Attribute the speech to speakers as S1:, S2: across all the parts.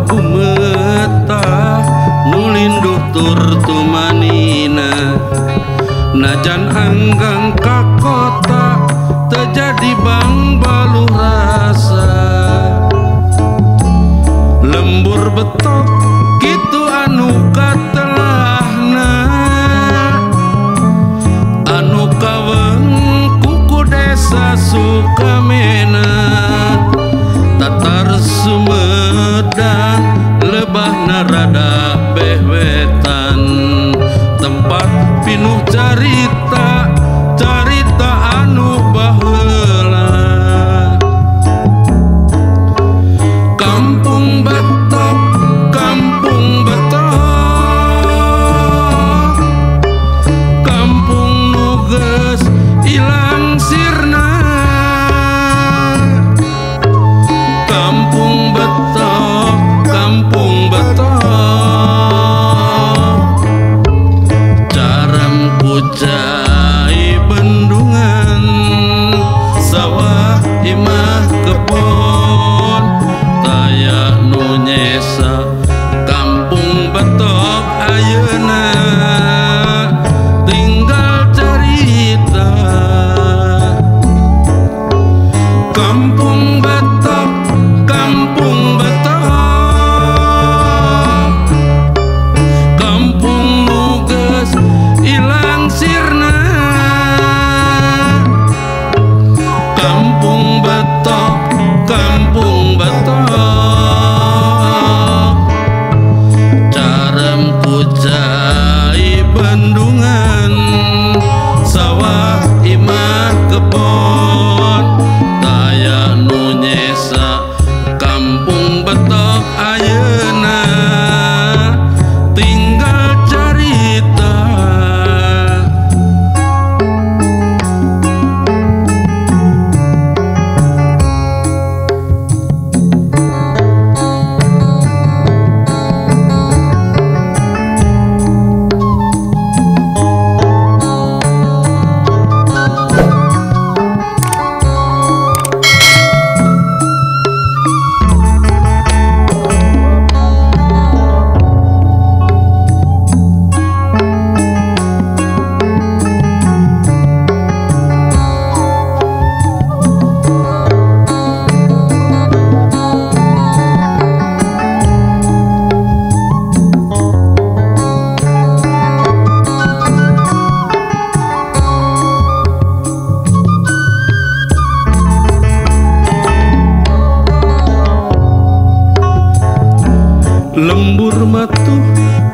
S1: Tempat bumetah nu linduh tur tumanina, najan anggang ka kota teu jadi bangbaluh rasa. Lembur betok kitu anu katelahna, anu kaweng kuku desa Sukamena. Tatar Sumedang lebahna rada behwetan, tempat pinuh carita carita anu baheula. Kampung Betok, kampung Betok, kampung nu geus ilang sirna. Kampung Betok, kampung Betok, caram kucai bendungan, sawah imah kebon, taya nu nyesa. Kampung Betok ayeuna tinggal carita. Kampung Betok, kampung Betok, kampung nu geus ilang sirna. Kampung Betok, kampung Betok, caram kucai bendungan, sawah imah kebon, taya nu nyesa. Kampung Betok ayeuna tinggal carita. Lembur matuh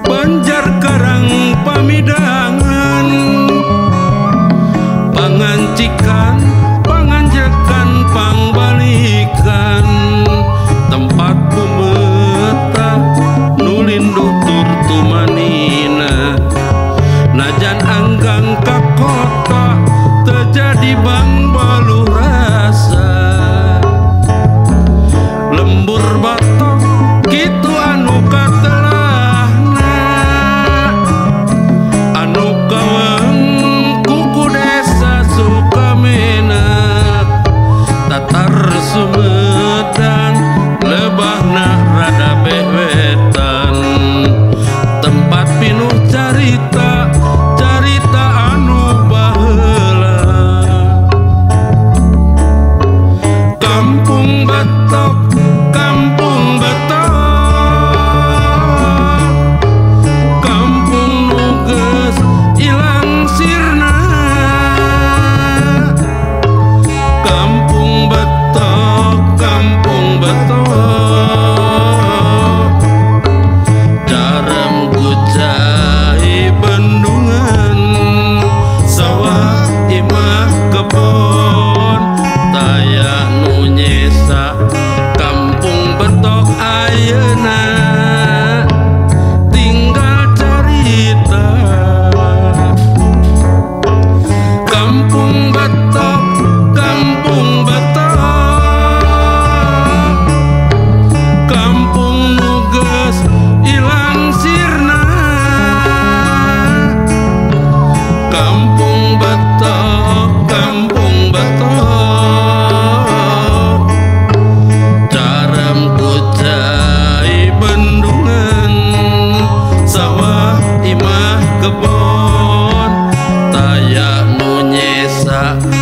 S1: Banjar Karang Pamidangan, pangancikan panganjekan pangbalikan, tempat bumetah nu linduh tur tumanina, najan anggang ka kota teu jadi bangbaluh rasa. Lembur batok kitu anu katelahna, anu kaweng kuku desa Sukamena. Tatar Sumedang lebahna rada behwetan, tempat pinuh carita carita anu baheula. Kampung Betok, kampung Betok, kampung nu geus ilang sirna. Kampung Betok, kampung Betok, caram kucai bendungan, sawah imah kebon, taya nu nyesa. Kampung Betok ayeuna tinggal carita. Kampung Betok, kampung Betok, kampung nu geus ilang sirna. Kampung Betok, kampung Betok, caram kucai. Imah kebon taya nu nyesa.